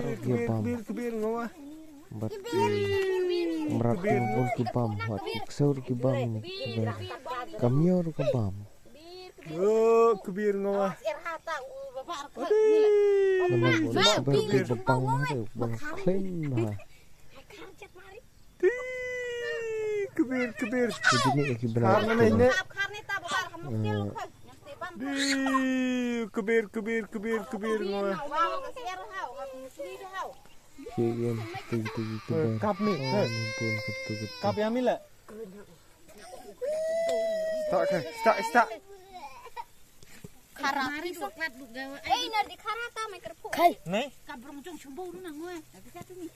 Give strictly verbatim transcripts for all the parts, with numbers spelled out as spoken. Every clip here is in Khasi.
Kbir, ki kbir, bam. Kbir, kbir, nga wa. Bad ki mrad ki bun ki bam, wat ki ksew ki bam, ki kbir. Ka miaw ka bam. Oh, kbir nga wa. Namar ba kbir ki bam ha, ba khlem ha. Ti, kbir, kbir. Jadi ni ki bra. Khar ne ne. Ti, kbir, kbir, kbir, kbir nga wa. Ki yen, ti, ti, ti, kbir. Kap mi, kap. Ni pun kap tu, kap tu. Kap ya mi la. Stak, stak, stak. Khara. Mari soklat du gawa. Eh, nar di khara ta mai kerpu. Kai. Nei. Ka brong jong chumbo nu nang wa. Tapi ka tu ni.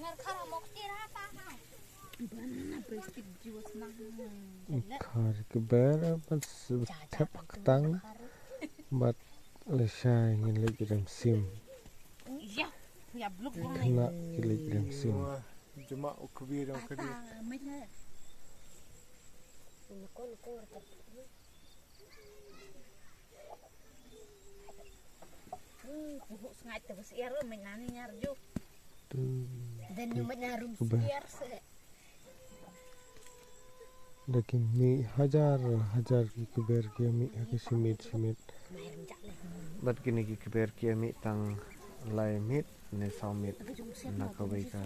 Nar khara mok ti ra ta ha. Banana plastik jiwa senang. Khar kbir, bad thep ktang. Bad lashai ngin leit rem sim. Ya, ya bluk. Khana ki leit rem sim. Jema u kbir, u kbir. Hmm, puhu sngaid te besiar, men nani nyar ju. Tu. Dan nyu men nyarum siar se. Da ki mih hajar hajar ki kbir ki mih ha ki shi miet shi miet. Bad kine ki kbir ki mih tang lai miet ne saw miet na kawei ka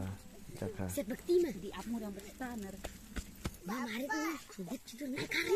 jaka. Set bakti ma. Di ap mudang bakti taner. Ma marit ma. Dit situ na kari.